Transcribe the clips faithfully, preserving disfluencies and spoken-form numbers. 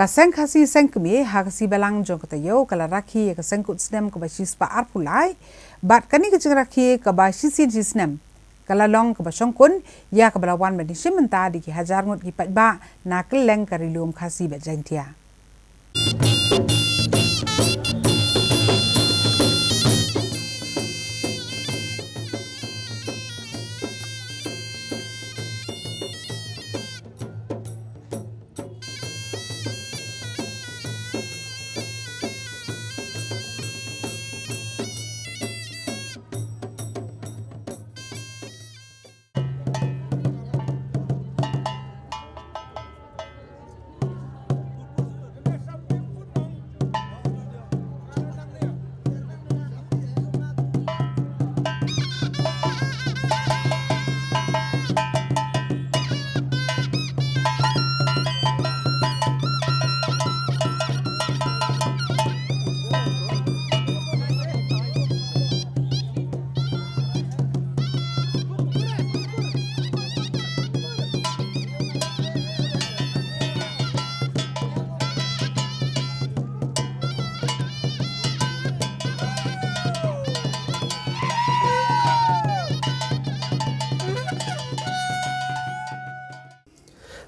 Ka Seng Khasi Seng Kmie ha ka sngi Balang jong ka taïew ka la rakhe ïa ka seng kut snem kaba shispah arphew lai, bad kane ka jingrakhe kaba shisien shisnem ka la long kaba shongkun ïa kaba la wan ban ïashim bynta da ki hajar ngut ki paidbah na kylleng ka Ri Lum Khasi bad Jaintia.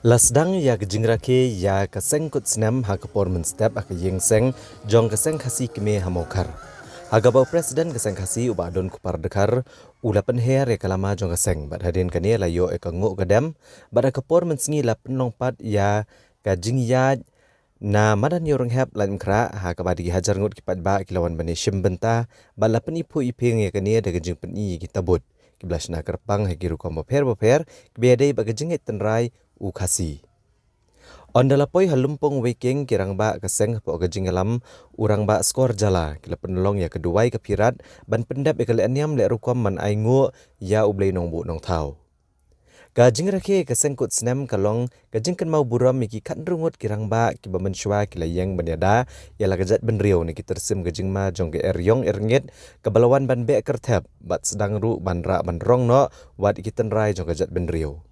La sdang ïa ka jingrakhe ïa ka seng kut snem ha ka por mynstep ha ka ïing seng jong ka Seng Khasi Kmie ha Mawkhar. Ha kaba u President ka Seng Khasi u Bah Donkupar Dkhar u la pynher ïa ka lama jong ka seng, bad hadien kane la ïoh ïa ka nguh ka dem, bad ha ka por mynsngi la pynlong pat ïa ka jingïaid na madan Ïewrynghep Laitumkhrah, ha kaba da ki hajar ngut ki paidbah ki la wan ban ïashim bynta, bad la pyniphuh iphieng ïa kane da ka jingpyni ïa ki tabut kiba la shna kyrpang ha ki rukom bapher bapher kiba ïadei bad ka jingngeit tynrai u Khasi. Ynda la poi ha Lumpung Weiking, ki rangbah ka seng hapoh ka jingïalam u Rangbah Skor Jala ki la pynlong ïa ka duwai ka phirat ban pyndep ïa ka lehniam lehrukom ban ainguh ïa U Blei Nongbuh Nongthaw. Ka jingrakhe ka seng kut snem ka long ka jingkynmaw burom ïa ki khatnrungut ki rangbah kiba mynshuwa ki la ïeng ban ïada ïa la ka jaitbynriew na ki tyrsim ka jingma jong ka eriong erngit kaba la wan ban beh kyrthep bad sdang ruh ban rah ban rong noh wat ïa ki tynrai jong ka jaitbynriew.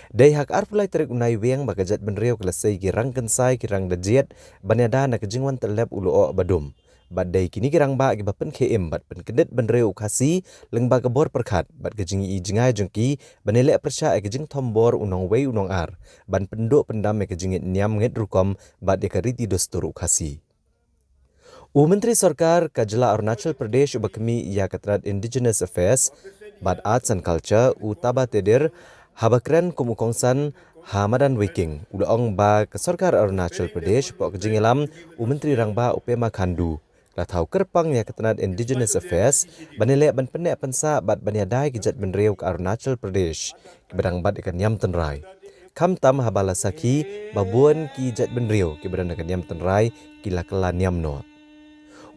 Dei ha ka arphew lai tarik u Naiwieng ba ka jaitbynriew ka la sei ki rangkynsai ki rangdajied ban ïada na ka jingwan tyllep u lyoh ba dum. Bad dei kine ki rangbah kiba pynkhie im bad pynkyndit bynriew u Khasi lyngba ka bor pyrkhat bad ka jingïohi jngai jong ki ban ïaleh pyrshah ïa ka jingthombor u nongwei u nongar ban pynduh pyndam ïa ka jingngeit niam ngeit rukom bad ïa ka riti dustur u Khasi. U Myntri Sorkar ka jylla Arunachal Pradesh uba khmih ïa ka tnat Indigenous Affairs bad Arts and Culture u Taba Tedir, haba kren kum u kongsan ha madan Weiking, u la ong ba ka Sorkar Arunachal Pradesh hapoh ka jingïalam u Myntri Rangbah u Pema Khandu ka la thaw kyrpang ïa ka tnat Indigenous Affairs ban ïaleh ban pynneh pynsah bad ban ïada ïa ki jaitbynriew ka Arunachal Pradesh kiba dang bat ïa ka niam tynrai. Khamtam haba la sakhi ba bun ki jaitbynriew kiba don ïa ka niam tynrai ki la kylla niam noh.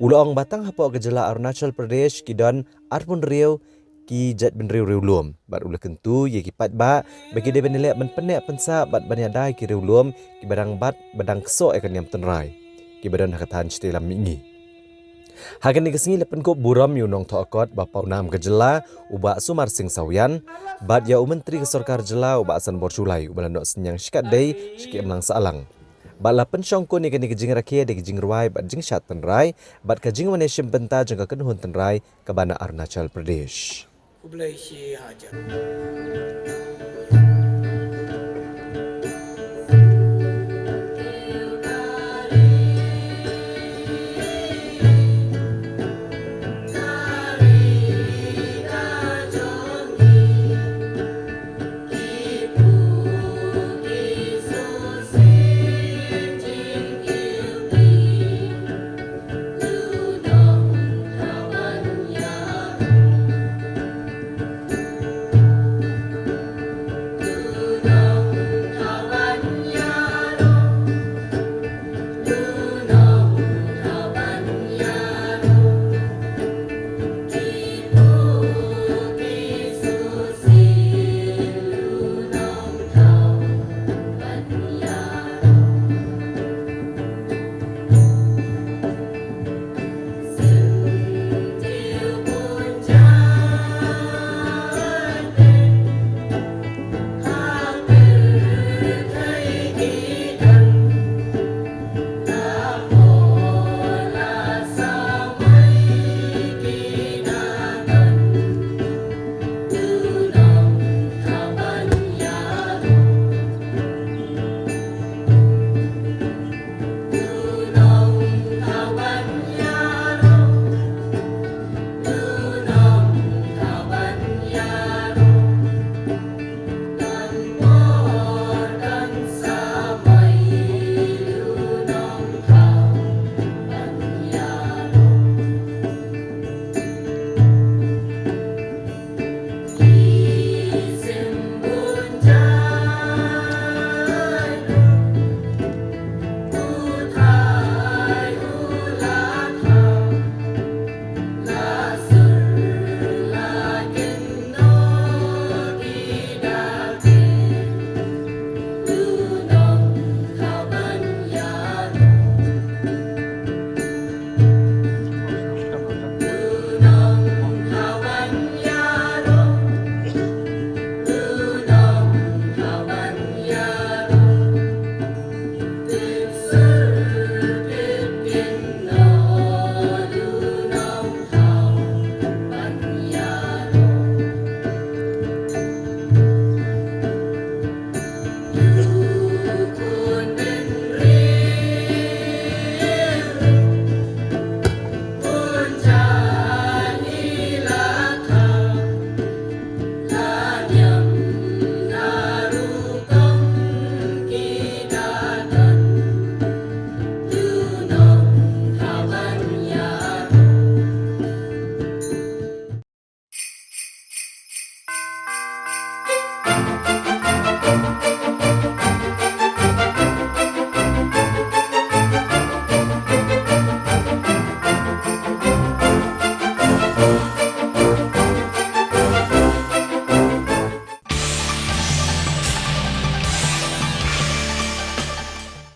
U la ong ba tang hapoh ka jylla Arunachal Pradesh ki don arphew hynriew ki jaitbynriew riewlum, bad u la kyntu ïa ki paidbah ba ki dei ban ïaleh ban pynneh pynsah bad ban ïada ïa ki riewlum kiba dang bat ba dang ksoh ïa ka niam tynrai kiba don ha ka thaiñ shatei lam mihngi. Ha kane ka sngi la pynkup burom ïa u nongthoh kot ba pawnam ka jylla u Bah Sumar Singh Sawian bad ïa u Myntri ka Sorkar Jylla u Bah Sanbor Shullai uba la noh synñiang shikatdei sha ki imlang sahlang. Bad la pynshongkun ïa kane ka jingrakhe da ka jingrwai bad jingshad tynrai bad ka jingwan ïashim bynta jong ka kynhun tynrai kaba na Arunachal Pradesh.